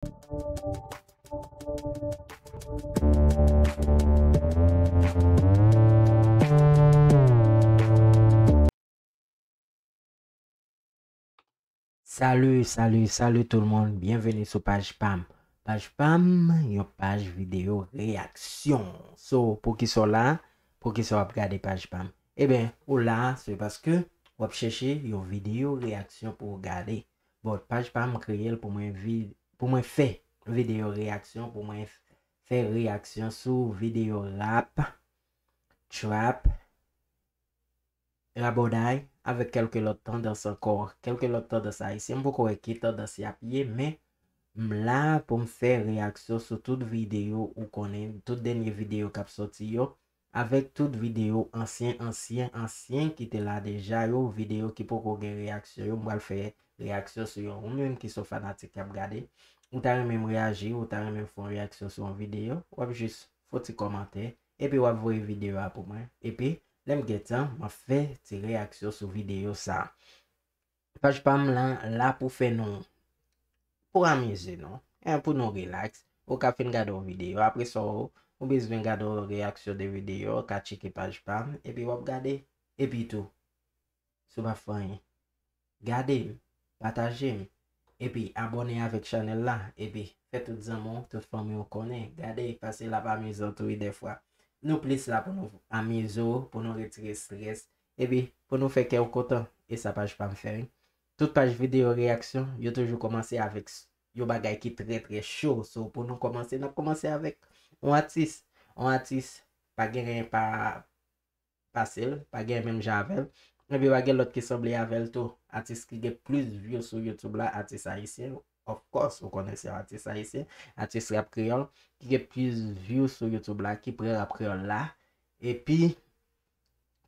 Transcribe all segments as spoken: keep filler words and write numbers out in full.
Salut, salut, salut tout le monde. Bienvenue sur page pam. Paj pam, yon paj videyo reyaksyon. So, poukisa w la? Poukisa w ap gade paj pam? Ebyen, ou la, se paske w ap chèche yon videyo reyaksyon pou w gade. Bon, paj pam kreye l pou mwen vi-, pou mwen fè videyo reyaksyon, pou mwen fè reyaksyon sou videyo rap, trap, rabòday, avèk kèlke lòt tandans ankò, kèlke lòt tandans ayisyen. M poko wè ki tandans y ap ye, men m la pou m fè reyaksyon sou tout videyo ou konnen, tout dènye videyo k ap sòti yo, avèk tout videyo ansyen, ansyen, ansyen ki te la deja yo, videyo ki poko gen reyaksyon yo, m pral fè reyaksyon sou yo. Ou menm ki se yon fanatik k ap gade, ou ta renmen m reyaji, ou ta renmen m fè yon reyaksyon sou yon videyo, w ap jis fè ti kòmantè, epi w ap voye videyo a pou mwen. Epi, lè m gen tan, m ap fè ti reyaksyon sou videyo sa a. Paj pa m lan la pou fè nou, pou amize nou, en, pou nou rilaks. Ou ka fin gade yon videyo, apre sa, ou, ou bezwen gade yon reyaksyon de videyo, ou ka tcheke paj pa m, epi w ap gade, epi tou, si w pa fè anyen, gade m, pataje m, epi abòne avèk chanèl la, epi fè tout zanmi w, tout fanmi w konnen. Gade, pase l ap amizan tou wi dèfwa. Nou plis la pou nou amize w, pou nou retire estrès, epi pou nou fè kè w kontan. E sa paj pa m fè wi. Tout paj videyo reyaksyon, yo toujou kòmanse avèk s-, yon bagay ki trè, trè cho. So, pou nou kòmanse, n ap kòmanse avèk yon atis. Yon atis pa gen pa pase l, pa gen menm jan avè l. Epi pa gen lòt ki sanble avè l tou. Atis ki gen plis view sou YouTube la, atis ayisyen. Of course, ou konnen se yon atis ayisyen, atis rap kreyòl, ki gen plis view sou YouTube la, ki pran rap kreyòl la. Epi,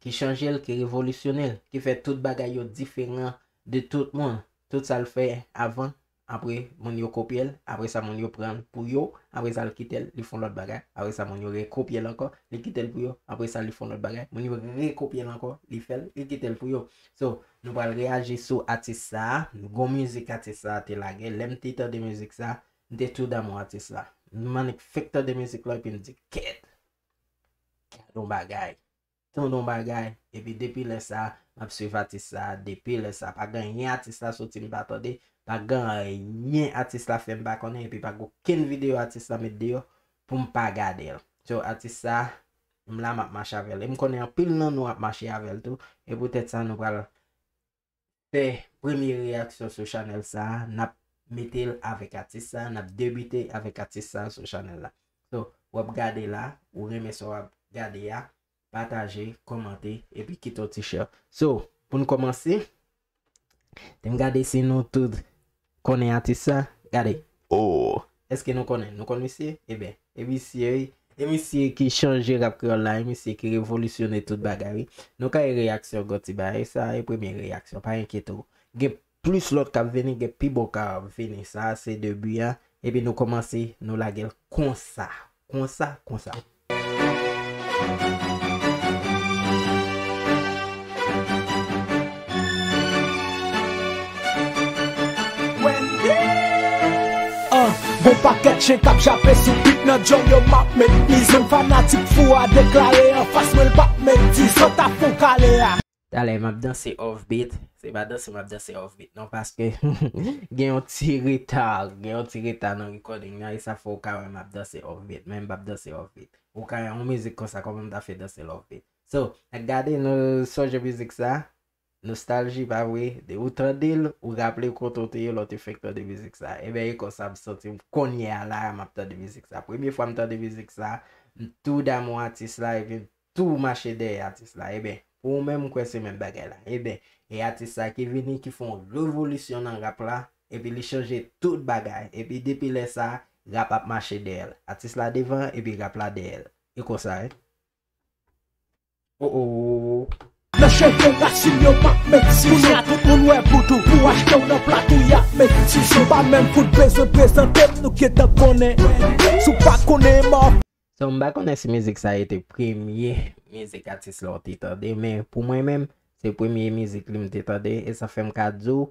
ki chanje l, ki revolisyone l, ki fè tout bagay yo diferan de tout moun. Tout sa l fè avan, apre moun yo kopye l, apre sa moun yo pran l pou yo, apre sa l kite l, li fè yon lòt bagay, apre sa moun yo rekopye l ankò, li kite l pou yo, apre sa li fè yon lòt bagay, moun yo rekopye l ankò, li fè l, li kite l pou yo. So, nou pral reyaji sou atis sa a, gon mizik atis sa a te lage, lè m te tande mizik sa a, m te tou damou atis la. M annik fenk tande mizik la, epi m di, kèt! Gade yon bagay. Tande yon bagay, epi depi lè sa, m ap swiv atis sa, depi lè sa, pa gen anyen atis la soti m pa tande, pa gen anyen atis la fè m pa konnen, epi pa gen okenn videyo atis la met deyò pou m pa gade l. So, atis sa, m la m ap mache avè l. E m konnen anpil nan nou ap mache avè l tou, e poutèt sa nou pral fè premye reyaksyon sou chanèl sa a, n ap mete l avèk atis sa a, n ap debite avèk atis sa a sou chanèl la. So, w ap gade la, ou renmen sa w ap gade a, pataje, kòmante, epi kite yon ti share. So, pou n kòmanse, te m gade si nou tout konnen atis sa. Gade. Oh! Èske nou konnen? Nou konn misye? Ebyen, e misye wi. E misye ki chanje rap kreyòl la, e misye ki revolisyone tout bagay wi. Nou ka wè reyaksyon gwo ti bagay, sa e premye reyaksyon, pa enkyete w. Gen plis lòt k ap vini, gen pi bon k ap vini. Sa a se debi a, epi nou kòmanse, nou lage l konsa, konsa, konsa. An, gon pakèt chen k ap jape sou bit nan djòl yo m ap met mizè m. Fanatik fou a deklare anfas mwen l p ap met dizon ta fon kale a. Talè m ap danse off beat, se pa danse m ap danse off beat non, paske gen yon ti reta, gen yon ti reta nan recording nan, e sa fè w ka wè m ap danse off beat, men m p ap danse off beat. Ou ka wè yon mizik konsa, kòman m ta fè danse l off beat? So, gade, nou sonje mizik sa, nostalji, pa vre? De ou tande l, ou raple w kote w te ye lè w te fenk tande mizik sa. Ebyen, e konsa m santi m kounye a la, m ap tande mizik sa. Premye fwa m tande mizik sa, m tou damou atis la, epi m tou mache dèyè atis la. Ebyen, pou ou menm, m kwè se menm bagay la. Ebyen, e atis sa ki vini, ki fè yon revolisyon nan rap la, epi li chanje tout bagay. Epi depi lè sa, rap ap mache dèyè l. Atis la devan, epi rap la dèyè l. E konsa, wi. Oh, oh. Nan cheve rasin yo m ap met sizo. Kounye a tout moun wè voudou. Pou achte w nan plato y ap met sizo. Pa menm fout bezwen prezante m, nou gentan konnen. Si w pa konnen m off. So, m pa konnen si mizik sa a te premye mizik atis la w te tande, men pou mwen menm, se premye mizik li m te tande, e sa fè m ka di w,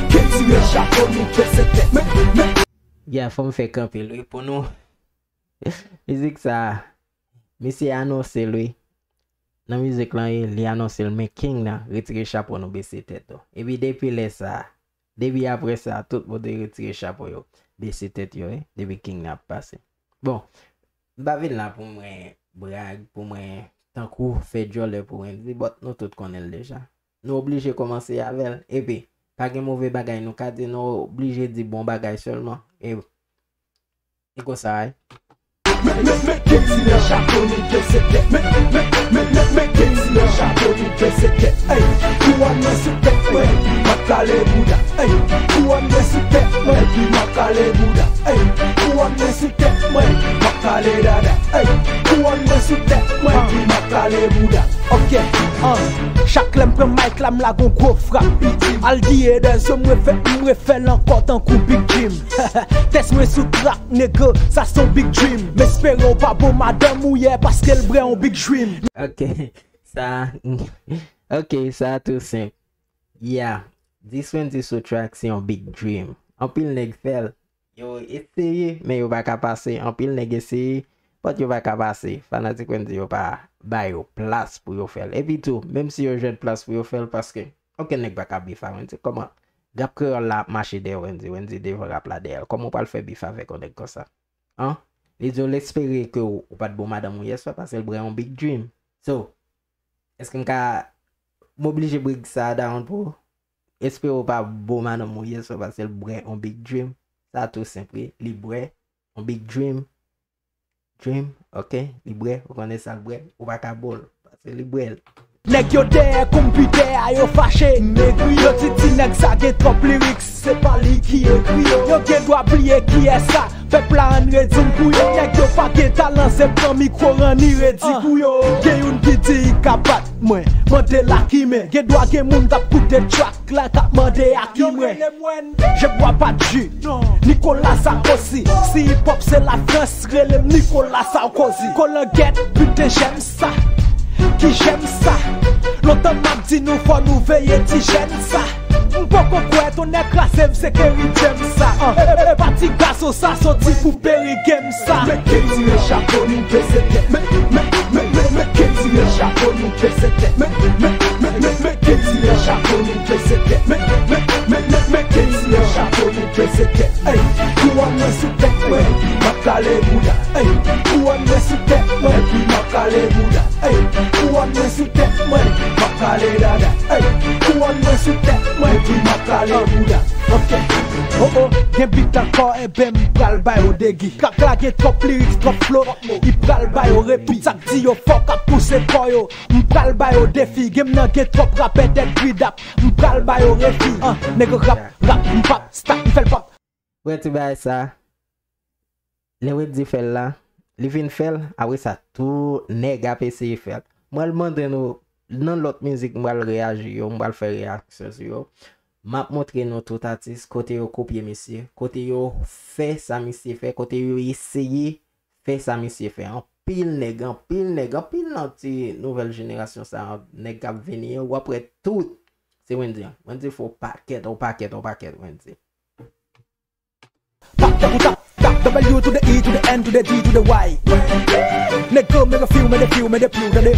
men ke tire chapo nou bese tèt. Men, men, Yeah, fò m fè kanpe l wi pou nou. Mizik sa, misye anonse l wi. Nan mizik lan, li anonse l, men King nan retire chapo nou bese tèt nou. Epi depi lè sa, depi apre sa, tout moun te retire chapo yo, bese tèt yo wi, depi King nan ap pase. Bon, m pa vin la pou mwen brag, pou mwen tankou fè djòlè pou Wendyy, but nou tout konnen l deja. Nou oblije kòmanse avè l. Epi, pa gen move bagay nou ka di, nou oblije di bon bagay sèlman. E, e konsa, wi. Men, men, men ke tire chapo nou bese tèt. Men, men, men, men, men ke tire chapo nou bese tèt. Ey, kouwòn mwen sou tèt mwen, epi m ap kale bouda. Ey, kouwòn mwen sou tèt mwen, epi m ap kale bouda. Ey, kouwòn mwen sou tèt mwen, epi m ap kale dada. Ey, kouwòn mwen sou tèt mwen, epi m ap kale bouda. Ok, an, chak lè m pran mic la, m lage yon gwo frap. Al di haters yo, m refè, m refè l ankò tankou Big Dream. Tès mwen sou track, nèg, sa se yon big dream. M espere w pa bon madanm ou yè, paske l bwè yon big dream. Ok, sa, ok, sa tou senp. Yeah, dis Wendyy sou track se yon big dream. Anpil nèg fè l. Yo eseye, men yo pa ka pase. Anpil nèg eseye, but yo pa ka pase. Fanatik Wendyy yo pa ba yo plas pou yo fè l. Epi tou, menm si yo jwenn plas pou yo fè l, paske okenn nèg pa ka bif a Wendyy. Kòman? Rap kreyòl la ap mache dèyè Wendyy, Wendyy devan rap la dèyè l. Kòman w pral fè bif avèk yon nèg konsa? An? Li di w l espere ke w, w pa t bon madanm ou yèswa, paske l bwè yon big dream. So, èske m ka, m oblije break sa down pou ou? Espere w pa bon madanm ou yèswa, paske l bwè yon big dream. Sa tou senp wi. Li bwè yon big dream. Dream, ok? Li bwè, ou konnen sa l bwè, ou pa ka bo l, paske li bwè l. Nèg yo dèyè konpitè a, yo fache, negri yo di ti nèg sa gen twòp lyrics, se pa li ki ekri yo. Yo gen dwa bliye kiyès sa, pèp la ann redi m pou yo. Nèg yo pa gen talan, se pran mikwo ranni redi pou yo. Gen youn ki di i ka bat mwen, mande l a ki men. Gen dwa gen moun k ap koute track la k ap mande a ki mwen. Je bois pas de jus, Nicolas Sarkozy. Si hip hop se la Frans, rele m Nicolas Sarkozy. Kolangèt, pute, j'aime ça. Ki j'aime ça. Lontan m ap di nou fò nou veye ti jèn sa. M poko kwè tonnè kraze m se Kerry James sa. An, e, e, e pa ti gason sa soti pou Perry Games sa. Men ke tire chapo nou bese tèt. Men, men, men, men, men ke tire chapo nou bese tèt. Men, men, men, men, men ke tire chapo nou bese tèt. Men, men, men, men, men ke tire chapo nou bese tèt. Ey, kouwòn mwen sou tèt mwen, epi m ap kale bouda. Ey, kouwòn mwen sou tèt mwen, epi m ap kale bouda. Ey, kouwòn mwen sou tèt mwen, epi m ap kale dada. Ey, kouwòn mwen sou tèt mwen, epi m ap kale bouda. Ok. Oh oh, gen bit ankò, enben m pral ba yo degi. Track la gen twòp lyrics, twòp flow, li pral ba yo repi. Sa k di yo fò k ap pouse kò yo, m pral ba yo defi. Game nan gen twòp rapè tèt gridap, m pral ba yo refi. An, nèg rap, rap, m pap, stop, m fè l pap. Wè ti bagay sa. Lè Wendyy fè l la, li fin fè l, apre sa, tout nèg ap eseye fè l. M pral mande nou, nan lòt mizik, m pral reyaji yo, m pral fè reyaksyon sou yo. M ap montre nou tout atis kote yo kopye misye, kote yo fè sa misye fè, kote yo eseye fè sa misye fè. Anpil nèg, anpil nèg, anpil nan ti nouvèl jenerasyon sa, nèg k ap vini yo, w ap wè tout se Wendyy. Wendyy fè yon pakèt, yon pakèt, yon pakèt, Wendyy. Tap, tap, tap, tap, W to the E to the N to the D to the Y. Nèg yo, men yo feel, men yo feel, men yo feel, tande.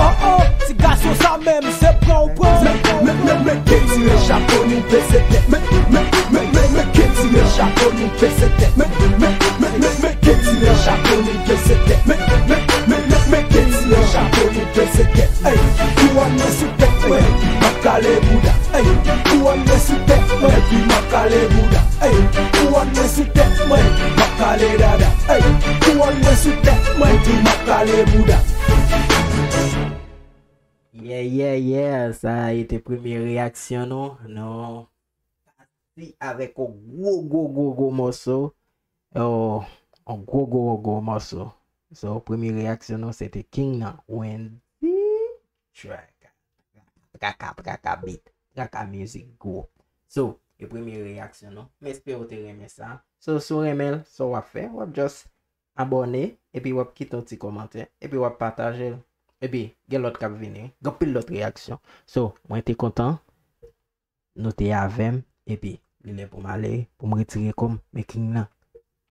Oh, oh, ti gason sa menm, se pran ou pran. Men, men, men, men, ki tire chapo nou pese tèt. Men, men, men, men, men, ki tire chapo nou pese tèt. Men, men, men, men, men, ki tire chapo nou pese tèt. Men, men, men, men, men, ki tire chapo nou pese tèt. Ey, kou an mwen sou tèt mwen, m ap kale bouda. Ey, kou an mwen sou tèt mwen, epi m ap kale bouda. Ey, kou an mwen sou tèt mwen, m ap kale dada. Ey, kou an mwen sou tèt mwen, epi m ap kale bouda. Yeah, yeah, yeah, sa a te premye reyaksyon nou. Nou pati avèk yon gwo, gwo, gwo, gwo mòso. Yon, yon gwo, gwo, gwo mòso. So, premye reyaksyon nou, se te King nan. Wendyy. Traka. Traka, traka beat. Traka mizik gwo. So, e premye reyaksyon nou. M espere w te renmen sa. So, si w renmen l, sa w ap fè, w ap just abòne, epi w ap kite yon ti kòmantè, epi w ap pataje l. Epi, gen lòt k ap vini, gen anpil lòt reyaksyon. So, mwen te kontan nou te avè m, epi li lè pou m ale, pou m retire kò m, men King nan,